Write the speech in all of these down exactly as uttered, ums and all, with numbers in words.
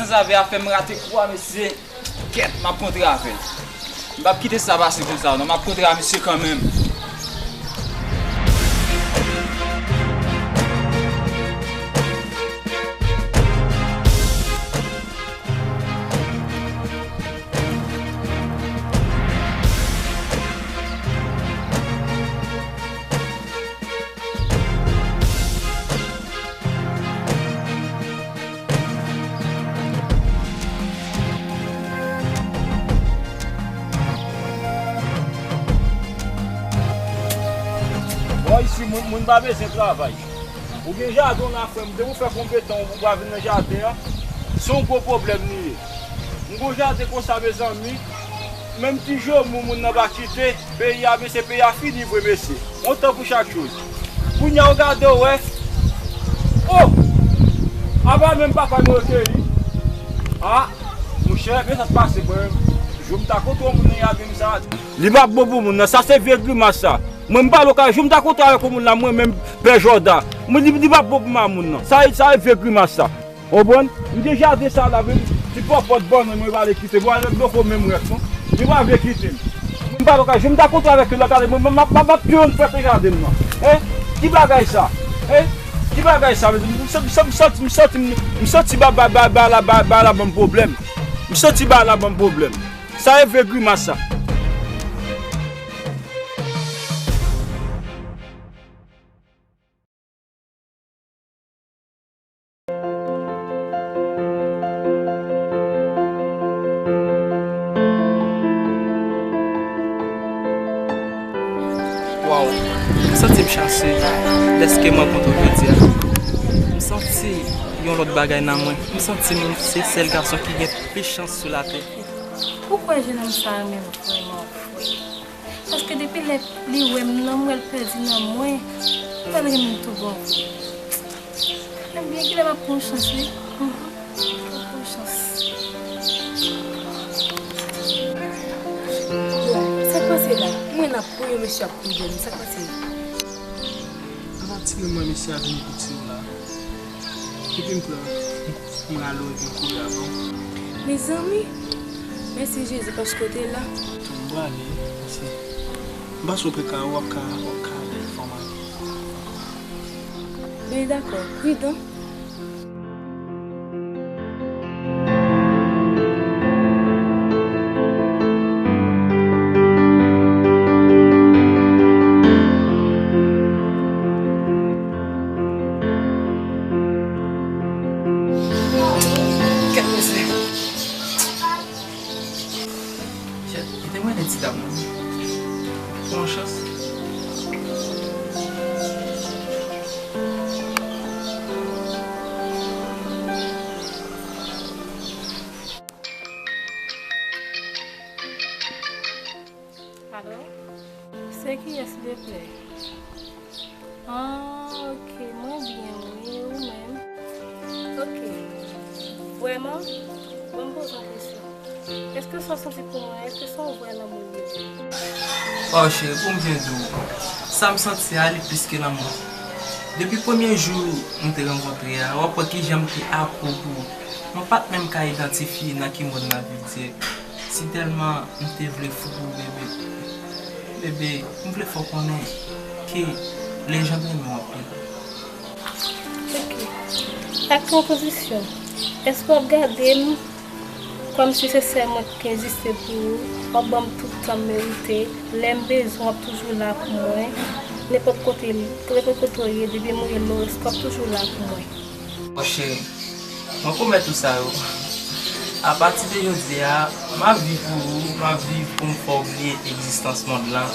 Zave a fè m rate kou a, mesye. Kèt, m ap kontre avè l. M p ap kite sa pase konsa, non. M ap kontre a misye kanmenm. Bò isi, moun, moun pa bezwen travay. Ou gen jaden w la, frè m, depi w fè konbyen tan ou pa vin nan jaden an, se yon gwo pwoblèm li ye. M gon jaden konsa, mezanmi, menm ti jemou moun nan pa kite. Peyi a, mesye, peyi a fini vre, mesye. On tan pou chak choz. Kounye a, w gade, w wè. Oh! Apa menm papa m rete, wi. Ah, monchè, men sa k pase, mwen. Jou m ta kontre yon moun nan jaden m sa. Li p ap bon pou moun nan. Sa se vye grimas, sa. Mwen, m pa lokal. Jou m ta kontre avèk yon moun la, mwen menm, Pè Jòda. Mwen, li, li p ap bon pou mamoun nan. Sa, sa e vye grimas, sa. Konprann? M gen jaden sa la, men ti pòpòt bannann mwen pa vle kite m. Mwen avèk dofo menm rèk, non. Li pa vle kite m. M pa lokal. Jou m ta kontre avèk yo la, gade, mwen, m ap, m ap, m ap touye yon frèt nan jaden m nan. Hein? Ki bagay sa? Hein? Ki bagay sa, mezanmi? M santi, m santi, m santi, m santi ba, ba, ba, ba la, ba, ba la ban m pwoblèm. M santi ba la ban m pwoblèm. Sa e vye grimas sa. Waw, m santi m chase dèske m rankontre w jodi a. M santi yon lòt bagay nan mwen. M santi m se sèl gason ki gen plis chans sou latè. Ou kwè jenòm sa renmen m vrèman vre? Paske depi lè li wè m nan, m wè l pèdi nan mwen. Ou wè l renmen m tou bon vre. Ebyen, kilè m ap pran chans, wi. Mhm. M ap pran chans. Bon, sa k pase la? M wè n ap kouri, mesye ap kouri dèyè m. Sa k pase la? Apa ti mwen, mesye a vin pou ti w la. Epi m pran, m rale w epi m kouri avan w. Mezanmi! Mèsi Jezi paske w te la. Tou m prale, mèsi. M panse w preka, w ap ka, w ap ka bèl fanm ane. Ben dakò, pridan. Kèt mesye. Shit, kite mwen de ti dam nan. Pran chans. Alo? Se kiyès, silvouplè? Ah, ok, mwen byen, wi, ou menm? Ok. Vrèman? Bon, m poze yon kesyon. Èske sa w santi pou mwen, èske se yon vrè lanmou l ye? Oh, cheri, pou m byen di w, sa m santi a, li plis ke lanmou. Depi premye jou nou te rankontre a, w ap wè kijan m te akro pou ou. Mwen pa t menm ka idantifye nan ki mond n ap viv dirèk. Si tèlman m te vle fou pou bebe. Bebe, m vle fè w konnen ke lejand renmen w anpil. Ok. Ak konpozisyon, èske w ap gade m kòmsi se sèl mwen ki egziste pou ou? W ap ban m tout tan m merite. Lè m bezwen w, w ap toujou la pou mwen. Nenpòt kote, nenpòt kote w ye, depi m rele w, èske w ap toujou la pou mwen? Mon cheri, mwen pwomèt ou sa yo. Apati de jodi a, m ap viv pou ou, m ap viv pou m fè w bliye egzistans mond lan.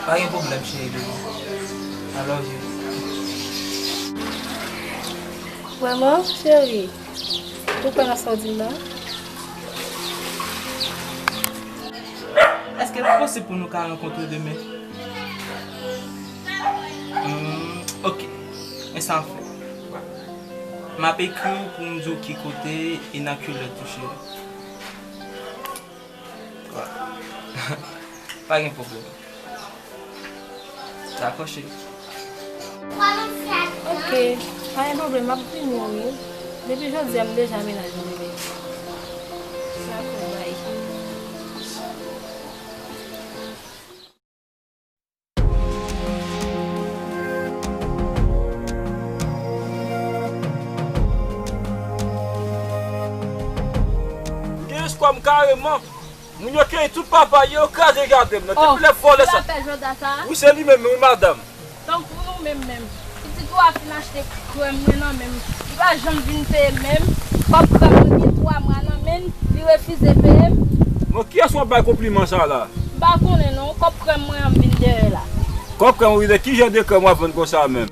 Pa gen pwoblèm, cheri, baby. I love you. Vrèman, cheri, ou kwè nan sa w di m nan? Èske l posib pou nou ka rankontre demen? Hmm, ok. Men sa m fè. M ap ekri w pou m di w ki kote e nan ki lè tou, cheri. Pa gen pwoblèm. Dakò, cheri. Ok, pa gen pwoblèm, m ap vini, wi. Depi jodi a, m deja mennaj mwen, bebe. Sa fè bay. M gen espwa m kareman. Moun yo keyi tout papay yo, yo kraze jaden m nan. Oh, depi lè vòlè sa. Ou la fè Jodha sa? Wi, se li menm, wi, madanm. Tankou nou menm menm. Pitit ou a fin achte krèm mwen nan men m. Li pa janm vin peye menm. Kòb krèm mwen gen twa mwa nan men l, li refize peye m. Bon, kiyès w ap bay konpliman sa la? M pa konnen non, kòb krèm mwen an m vin dèyè la. Kòb krèm ou vin dèyè, ki jan de krèm w ap vann konsa menm?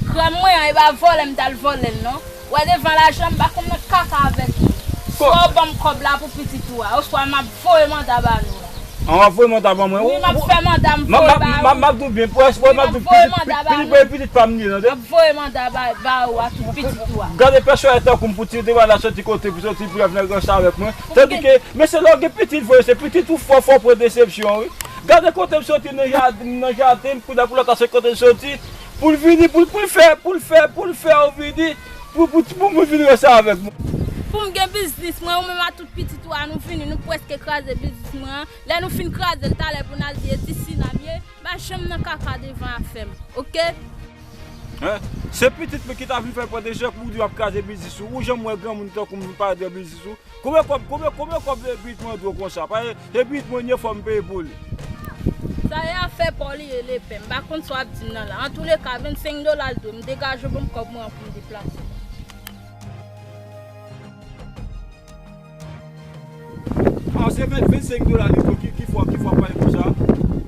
Krèm mwen an, e pa vòlè m t al vòlè l non. Wè devan lajan m pa konn nan kaka avèk moun. Swa w ban m kòb la pou pitit ou a, oswa m ap voye manda ba nou la. An w ap voye manda ban mwen? Wi, m ap fè manda m voye ba ou. M ap di w byen, pou espwa m ap di w pitit, pitit pa m li ye, tande? M ap voye manda ba, ba ou a tou, pitit ou a. Gade pèsonèl tankou m pou ti devan la soti kote pou soti pou y ap nan ranse avèk mwen. Tandike, mesye, lè w gen pitit vre, se pitit ou fò, fò pran desepsyon, wi. Gade kote m soti nan jaden, nan jaden, pou la, pou la ta se kote m soti, pou l vini, pou l, pou l fè, pou l fè, pou l fè ou vini, pou, pou, pou, pou vin ranse avèk mwen. Pou m gen biznis mwen, ou menm a tout pitit ou a, nou vini, nou prèske kraze biznis mwen an. Lè nou fin kraze l talè pou n al di e ti si n a m ye, m pa janm nan kaka devan afè m, oke? Hein? Se pitit mwen ki ta vin fè pran desepsyon pou di w ap kraze biznis ou. Ou janm wè granmoun tankou m vin pale de biznis ou? Konbyen kòb, konbyen, konbyen kòb pitit mwen dwe w konsa? Paske se pitit mwen li ye, fò m peye pou li. Sa e afè pa w li ye, lepè. M pa konn sa w ap di m nan la. Antouleka, vennsenk dola l dwe m. Degaje w ban m kòb mwen an pou m deplase. Ah, se ven, vennsenk dola li dwe, ki, ki fè, ki fè w pale konsa?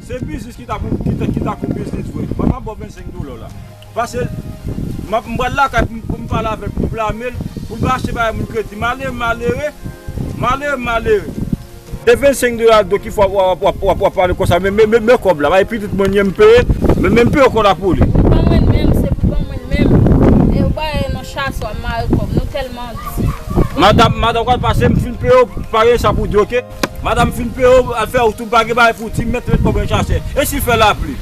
Se biznis ki ta pou, ki ta, ki ta pou biznis vre. Mwen pa ba w vennsenk dola w la. Pase, m ap, m pral lakay pou m, pou m pale avè l, pou m blame l, pou l pa achte bagay moun kredi. Malere, malere, malere, malere. Se vennsenk dola l dwe ki fè w ap, w ap, w ap, w ap, w ap pale konsa. Men, men, men, men kòb la, bay pitit mwen li ye m peye, men, men m peye kòb la pou li. Pou ban mwen menm, se pou ban mwen menm. E ou pa wè nan chaswa m mare kòb, nou tèlman di. Madanm, madanm pral pase, m fin peye w, pa gen sa pou di, oke? Madanm fin peye w, al fè wout ou, pa gen bagay pou w di, m mèt met kòb nan chasè. E si l fè lapli?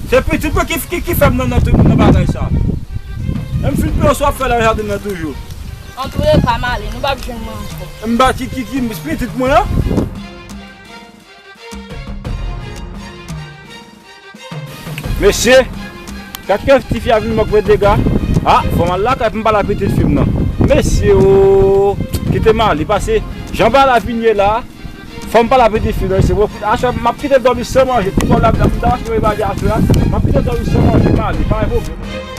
Se pitit mwen ki, ki, ki fè m nan, nan, nan bagay sa. E m fin peye w, sa w ap fè nan jaden nan toujou. Antouleka, m ale, nou p ap jwenn mwen ankò. M pa ki, ki, ki, pitit mwen an? Mesye, gad kè tifi a vin mank mwen dega. Ah, fò m al lakay pou m pale a pitit fi m nan. Mesye o, kite m ale, pase jan bagay la vin ye la, fò m pale a pitit fi m nan, mesye. Aswè, m ap kite l dòmi san manje, ti kòb la, m ta achte yon evade aswè a, m ap kite l dòmi san manje, m ale, pa gen pwoblèm.